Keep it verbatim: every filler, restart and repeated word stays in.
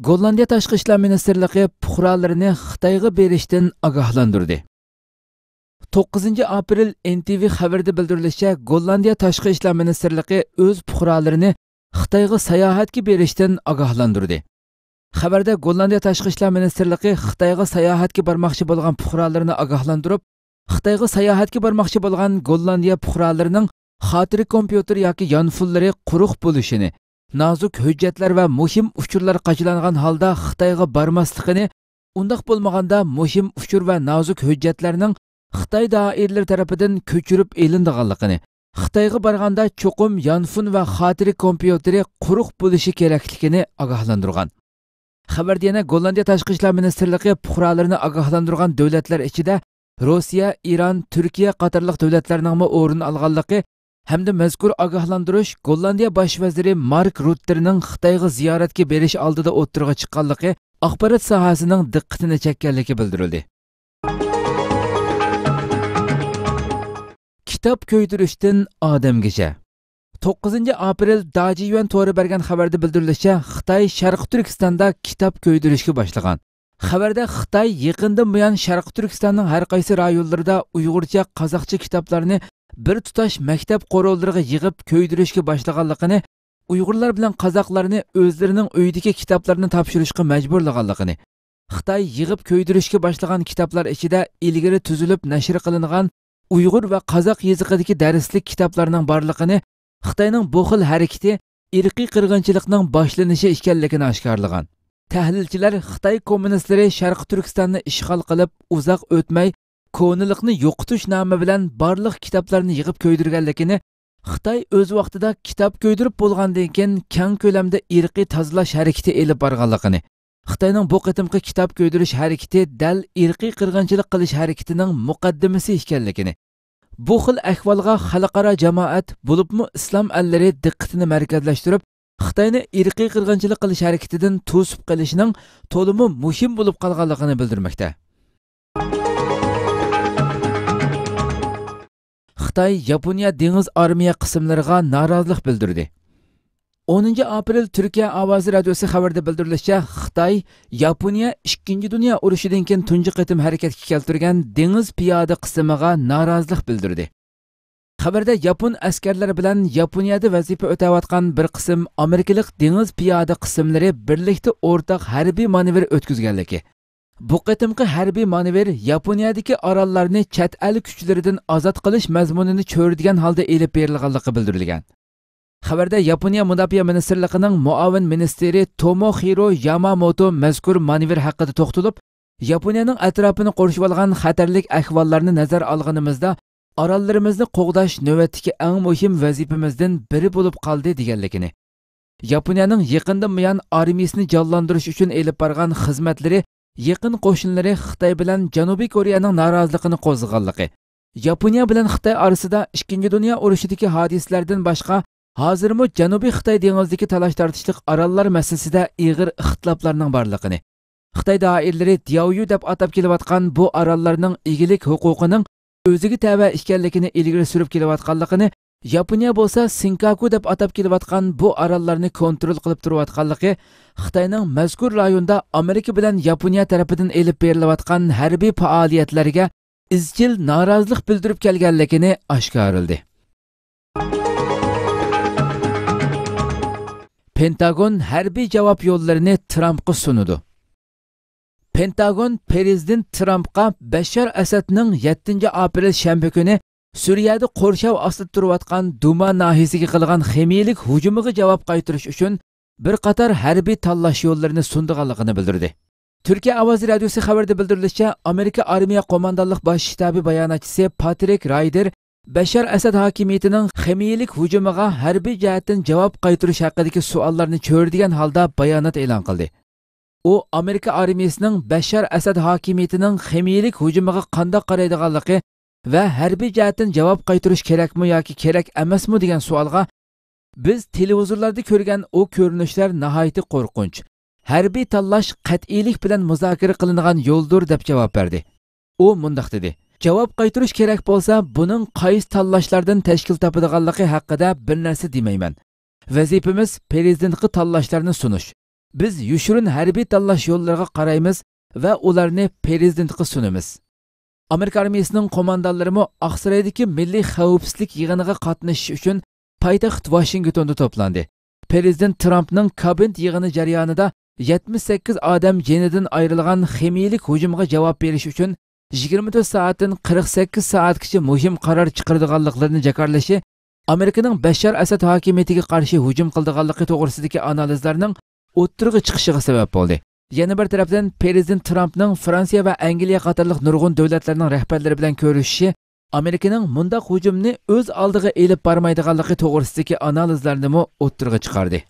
گوللاندىيە تاشقى ئىشلار مىنىستىرلىقى پۇقرالىرىنى خىتايغا بېرىشتىن ئاگاھلاندۇردى. توققۇزىنچى ئاپرېل ئېن تى ۋى خەۋىرىدە بىلدۈرۈلۈشىچە، گوللاندىيە تاشقى ئىشلار مىنىستىرلىقى ئۆز پۇقرالىرىنى خىتايغا ساياھەتكە بېرىشتىن ئاگاھلاندۇردى. خەۋەردە گوللاندىيە تاشقى ئىشلار مىنىستىرلىقى خىتايغا ساياھەتكە بارماقچى بولغان پۇقرالىرىنى ئاگاھلاندۇرۇپ، خىتايغا ساياھەتكە بارماقچى بولغان گوللاندىيە پۇقرالىرىنىڭ خاتىرە كومپيۇتېر ياكى يانفونلىرى قۇرۇق بولۇشىنى، نازۇك ھۆججەتلەر ۋە مۇھىم ئۇچۇرلار قاچىلانغان ھالدا خىتايغا بارماسلىقىنى، ئۇنداق بولمىغاندا مۇھىم ئۇچۇر ۋە نازۇك ھۆججەتلەرنىڭ خىتاي دائىرىلىرى تەرىپىدىن كۆچۈرۈپ ئېلىنىدىغانلىقىنى، خىتايغا بارغاندا چوقۇم يانفون ۋە خاتىرە كومپيۇتېرى قۇرۇق بولۇشى كېرەكلىكىنى ئاگاھلاندۇرغان. خەۋەردە يەنە گوللاندىيە تاشقى ئىشلار مىنىستىرلىقى پۇقرالىرىنى ئاگاھلاندۇرغان دۆلەتلەر ئىچىدە روسىيە، ئىران، تۈركىيە قاتارلىق دۆلەتلەرنىڭمۇ ئورۇن ئالغانلىقى ھەمدە مەزكۇر ئاگاھلاندۇرۇش گوللاندىيە باش ۋەزىرى مارك رۇتتېنىڭ خىتايغا زىيارەتكە بېرىش ئالدىدا ئوتتۇرىغا چىققانلىقى ئاخبارات ساھەسىنىڭ دىققىتىنى چەككەنلىكى بىلدۈرۈلدى. كىتاب كۆيدۈرۈشتىن ئادەمگىچە. توققۇزىنچى ئاپرېل داجىيۈەن تورى بەرگەن خەۋەردە بىلدۈرۈلۈشىچە، خىتاي شەرقىي تۈركىستاندا كىتاب كۆيدۈرۈشكە باشلىغان. خەۋەردە خىتاي يېقىندىن بۇيان شەرقىي تۈركىستاننىڭ ھەر قايسى رايونلىرىدا ئۇيغۇرچە، قازاقچە كىتابلارنى بىر تۇتاش مەكتەپ قورۇلىرىغا يىغىپ كۆيدۈرۈشكە باشلىغانلىقىنى، ئۇيغۇرلار بىلەن قازاقلارنى ئۆزلىرىنىڭ ئۆيىدىكى كىتابلىرىنى تاپشۇرۇشقا مەجبۇرلىغانلىقىنى، خىتاي يىغىپ كۆيدۈرۈشكە باشلىغان كىتابلار ئىچىدە ئىلگىرى تۈزۈلۈپ نەشر قىلىنغان ئۇيغۇر ۋە قازاق يېزىقىدىكى دەرسلىك كىتابلارنىڭ بارلىقىنى، خىتاينىڭ بۇ خىل ھەرىكىتى ئىرقىي قىرغىنچىلىقنىڭ باشلىنىشى ئىكەنلىكىنى ئاشكارىلىغان. تەھلىلچىلەر خىتاي كوممۇنىستلىرى شەرقىي تۈركىستاننى ئىشغال قىلىپ ئۇزاق ئۆتمەي، كونىلىقنى يوقىتىش نامى بىلەن بارلىق كىتابلارنى يىغىپ كۆيدۈرگەنلىكىنى، خىتاي ئۆز ۋاقتىدا كىتاب كۆيدۈرۈپ بولغاندىن كېيىن كەڭ كۆلەمدە ئىرقىي تازىلاش ھەرىكىتى ئېلىپ بارغانلىقىنى، خىتاينىڭ بۇ قېتىمقى كىتاب كۆيدۈرۈش ھەرىكىتى دەل ئىرقىي قىرغىنچىلىق قىلىش ھەرىكىتىنىڭ مۇقەددىمىسى ئىكەنلىكىنى، بۇ خىل ئەھۋالغا خەلقئارا جامائەت، بولۇپمۇ ئىسلام ئەللىرى دىققىتىنى مەركەزلەشتۈرۈپ، خىتاينى ئىرقىي قىرغىنچىلىق قىلىش ھەرىكىتىدىن توسۇپ قېلىشنىڭ تولىمۇ مۇھىم بولۇپ قالغانلىقىنى بىلدۈرمەكتە. خىتاي ياپونىيە دېڭىز ئارمىيە قىسىملىرىغا نارازىلىق بىلدۈردى. ئونىنچى ئاپرېل تۈركىيە ئاۋازى رادىيوسى خەۋىرىدە بىلدۈرۈلۈشىچە، خىتاي ياپونىيە ئىككىنچى دۇنيا ئۇرۇشىدىن كېيىن تۇنجى قېتىم ھەرىكەتكە كەلتۈرگەن دېڭىز پىيادە قىسىمىغا نارازىلىق بىلدۈردى. خەۋەردە ياپون ئەسكەرلىرى بىلەن ياپونىيەدە ۋەزىپە ئۆتەۋاتقان بىر قىسىم ئامېرىكىلىق دېڭىز پىيادە قىسىملىرى بىرلىكتە ئورتاق ھەربىي مانېۋىر ئۆتكۈزگەنلىكى، بۇ قېتىمقى ھەربىي مانېۋىر ياپونىيەدىكى ئاراللارنى چەت ئەل كۈچلىرىدىن ئازاد قىلىش مەزمۇنىنى چۆرىدىگەن ھالدا ئېلىپ بېرىلغانلىقى بىلدۈرۈلگەن. خەۋەردە ياپونىيە مۇداپىئە مىنىستىرلىقىنىڭ مۇئاۋىن مىنىستىرى توموخىرو ياماموتو مەزكۇر مانېۋىر ھەققىدە توختىلىپ، ياپونىيەنىڭ ئەتراپىنى قورشىۋالغان خەتەرلىك ئەھۋاللارنى نەزەر ئالغىنىمىزدا، ئاراللىرىمىزنى قوغداش نۆۋەتتىكى ئەڭ مۇھىم ۋەزىپىمىزدىن بىرى بولۇپ قالدى، دېگەنلىكىنى، ياپونىيەنىڭ يېقىندىن بۇيان ئارمىيىسىنى جانلاندۇرۇش ئۈچۈن ئېلىپ بارغان خىزمەتلىرى يېقىن قوشنىلىرى خىتاي بىلەن جەنۇبىي كورېيەنىڭ نارازىلىقىنى قوزغىغانلىقى، ياپونىيە بىلەن خىتاي ئارىسىدا ئىككىنچى دۇنيا ئۇرۇشىدىكى ھادىسىلەردىن باشقا، ھازىرمۇ جەنۇبىي خىتاي دېڭىزىدىكى تالاش-تارتىشلىق ئاراللار مەسىلىسىدە ئېغىر ئىختىلاپلارنىڭ بارلىقىنى، خىتاي دائىرىلىرى دياۋيۈ دەپ ئاتاپ كېلىۋاتقان بۇ ئاراللارنىڭ ئىگىلىك ھوقۇقىنىڭ ئۆزىگە تەۋە ئىكەنلىكىنى ئىلگىرى سۈرۈپ كېلىۋاتقانلىقىنى، ياپونىيە بولسا سېنكاكۇ دەپ ئاتاپ كېلىۋاتقان بۇ ئاراللارنى كونترول قىلىپ تۇرۇۋاتقانلىقى، خىتاينىڭ مەزكۇر رايوندا ئامېرىكا بىلەن ياپونىيە تەرىپىدىن ئېلىپ بېرىلىۋاتقان ھەربىي پائالىيەتلەرگە ئىزچىل نارازىلىق بىلدۈرۈپ كەلگەنلىكىنى ئاشكارىلىدى. پېنتاگون ھەربىي جاۋاب يوللىرىنى ترامپقا سۇنىدۇ. پېنتاگون پىرېزىدېنت ترامپقا بەششار ئەسەدنىڭ يەتتىنچى ئاپرېل شەنبە كۈنى سۈرىيەدە قورشاۋ ئاستىدا تۇرۇۋاتقان دۇما ناھىيەسىگە قىلغان خىمىيىلىك ھۇجۇمىغا جاۋاب قايتۇرۇش ئۈچۈن بىر قاتار ھەربىي تاللاش يوللىرىنى سۇنىدىغانلىقىنى بىلدۈردى. تۈركىيە ئاۋازى رادىيوسى خەۋىرىدە بىلدۈرۈلۈشىچە، ئامېرىكا ئارمىيە قوماندانلىق باش شتابى باياناتچىسى پاترىك رايدېر بەششار ئەسەد ھاكىمىيىتىنىڭ خىمىيىلىك ھۇجۇمىغا ھەربىي جەھەتتىن جاۋاب قايتۇرۇش ھەققىدىكى سوئاللارنى چۆرىدىگەن ھالدا بايانات ئېلان قىلدى. ئۇ ئامېرىكا ئارمىيىسىنىڭ بەششار ئەسەد ھاكىمىيىتىنىڭ خىمىيىلىك ھۇجۇمىغا قانداق قارايدىغانلىقى ۋە ھەربىي جەھەتتىن جاۋاب قايتۇرۇش كېرەكمۇ ياكى كېرەك ئەمەسمۇ دېگەن سوئالغا، بىز تېلېۋىزورلاردا كۆرگەن ئۇ كۆرۈنۈشلەر ناھايىتى قورقۇنچ. ھەربىي تاللاش قەتئىيلىك بىلەن مۇزاكىرە قىلىنغان يولدۇر، دەپ جاۋاب بەردى. ئۇ مۇنداق دېدى، جاۋاب قايتۇرۇش كېرەك بولسا، بۇنىڭ قايسى تاللاشلاردىن تەشكىل تاپىدىغانلىقى ھەققىدە بىر نەرسە دېمەيمەن. ۋەزىپىمىز پىرېزىدېنتقا تاللاشلارنى سۇنۇش. بىز يوشۇرۇن ھەربىي تاللاش يوللىرىغا قارايمىز ۋە ئۇلارنى پرېزىدېنتقا سۇنىمىز. ئامېرىكا ئارمىيىسىنىڭ قوماندانلىرىمۇ ئاقسارايدىكى مىللىي خەۋپسىزلىك يىغىنىغا قاتنىشىش ئۈچۈن پايتەخت ۋاشىنگتوندا توپلاندى. پرېزىدېنت ترامپنىڭ كابىنېت يىغىنى جەريانىدا يەتمىش سەككىز ئادەم جېنىدىن ئايرىلغان خىمىيىلىك ھۇجۇمغا جاۋاب بېرىش ئۈچۈن يىگىرمە تۆت سائەتتىن قىرىق سەككىز سائەتكىچە مۇھىم قارار چىقىرىدىغانلىقلىرىنى جاكارلىشى ئامېرىكىنىڭ بەششار ئەسەد ھاكىمىيىتىگە قارشى ھۇجۇم قىلىدىغانلىقى توغرىسىدىكى ئانالىزلارنىڭ ئوتتۇرىغا چىقىشىغا سەۋەب بولدى. يەنە بىر تەرەپتىن، پرېزىدېنت ترامپنىڭ فرانسىيە ۋە ئەنگلىيە قاتارلىق نۇرغۇن دۆلەتلەرنىڭ رەھبەرلىرى بىلەن كۆرۈشۈشى ئامېرىكىنىڭ مۇنداق ھۇجۇمنى ئۆز ئالدىغا ئېلىپ بارمايدىغانلىقى توغرىسىدىكى ئانالىزلارنىمۇ ئوتتۇرىغا چىقاردى.